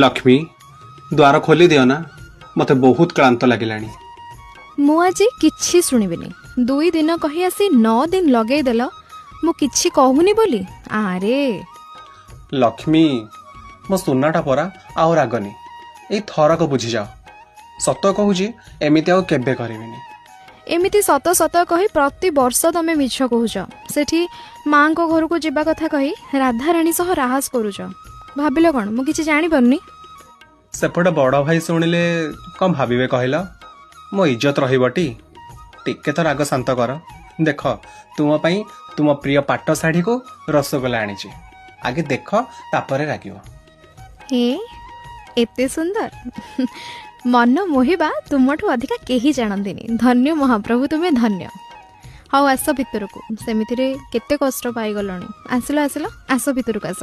ଲକ୍ଷ୍ମୀ, ଦ୍ୱାର ଖୋଲି ଦିଅ ନା, ମୋତେ ବହୁତ କ୍ଳାନ୍ତ ଲାଗିଲାଣି। ମୁଁ ଆଜି କିଛି ଶୁଣିବିନି। 2 ଦିନ କହି ଆସି 9 ଦିନ ଲଗେଇଦେଲ ମୁଁ କିଛି କହୁନି ବୋଲି। ଆରେ ଲକ୍ଷ୍ମୀ, ମୋ ସୁନାଟା ପରା, ଆଉ ରାଗନି। ଏଇ ଥରକ ବୁଝିଯାଅ। ସତ କହୁଛି, ଏମିତି ଆଉ କେବେ କରିବିନି। ଏମିତି ସତ ସତ କହି ପ୍ରତିବର୍ଷ ତମେ ମିଛ କହୁଛ। ସେଠି ମାଙ୍କ ଘରକୁ ଯିବା କଥା କହି ରାଧାରାଣୀ ସହ ରାହାସ କରୁଛ। ଭାବିଲ କ'ଣ ମୁଁ କିଛି ଜାଣିପାରୁନି? ସେପଟେ ବଡ଼ ଭାଇ ଶୁଣିଲେ କ'ଣ ଭାବିବେ କହିଲ? ମୋ ଇଜ୍ଜତ ରହିବଟି? ଟିକେ ତ ରାଗ ଶାନ୍ତ କର। ଦେଖ, ତୁମ ପାଇଁ ତୁମ ପ୍ରିୟ ପାଟ ଶାଢ଼ୀକୁ ରସଗୋଲା ଆଣିଛି। ଆଗେ ଦେଖ, ତାପରେ ରାଗିବ। ହେ, ଏତେ ସୁନ୍ଦର! ମନ ମୋହିବା ତୁମଠୁ ଅଧିକା କେହି ଜାଣନ୍ତିନି। ଧନ୍ୟ ମହାପ୍ରଭୁ, ତୁମେ ଧନ୍ୟ। ହଉ, ଆସ ଭିତରକୁ। ସେମିତିରେ କେତେ କଷ୍ଟ ପାଇଗଲଣି। ଆସିଲ ଆସିଲ, ଆସ ଭିତରକୁ ଆସ।